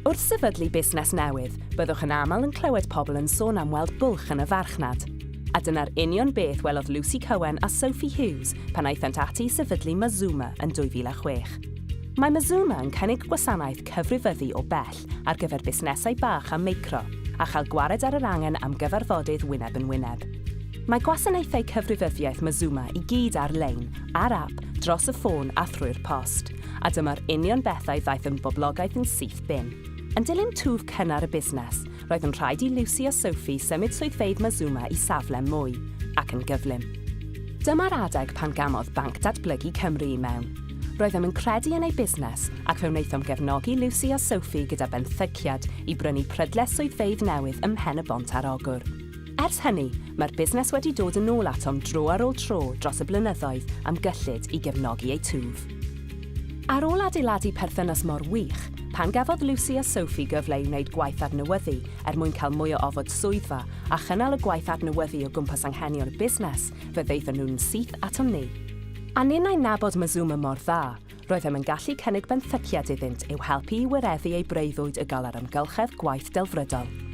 Wrth sefydlu busnes newydd, byddwch yn aml yn clywed pobl yn sôn am weld bwlch yn y farchnad. A dyna'r union beth welodd Lucy Cohen a Sophie Hughes pan aethant ati i sefydlu Mazuma yn 2006. Mae Mazuma yn cynnig gwasanaeth cyfrifyddu o bell ar gyfer busnesau bach a meicro, a chael gwared ar yr angen am gyfarfodydd wyneb yn wyneb. Mae gwasanaethau cyfrifyddiaeth Mazuma i gyd ar-lein, ar ap, dros y ffôn a thrwy'r post, a dyma'r union bethau ddaeth yn boblogaidd yn syth bin. Yn dilyn twf cynnar y busnes, roedd yn rhaid i Lucy a Sophie symud swyddfeydd Mazuma i safle mwy, ac yn gyflym. Dyma'r adeg pan gamodd Banc Datblygu Cymru i mewn. Roeddem yn credu yn eu busnes ac fe wnaethom gefnogi Lucy a Sophie gyda benthyciad i brynu prydles swyddfeydd newydd ym Mhen-y-bont ar Ogwr. Ers hynny, mae'r busnes wedi dod yn ôl atom dro ar ôl tro dros y blynyddoedd am gyllid i gefnogi eu twf. Ar ôl adeiladu perthynas mor wych, pan gafodd Lucy a Sophie gyfle i wneud gwaith adnewyddu er mwyn cael mwy o ofod swyddfa a chynnal y gwaith adnewyddu o gwmpas anghenion y busnes, fe ddaethon nhw'n syth atom ni. A ninnau'n nabod Mazuma mor dda, roeddem yn gallu cynnig benthyciad iddynt i'w helpu i wireddu eu breuddwyd o gael yr amgylchedd gwaith delfrydol.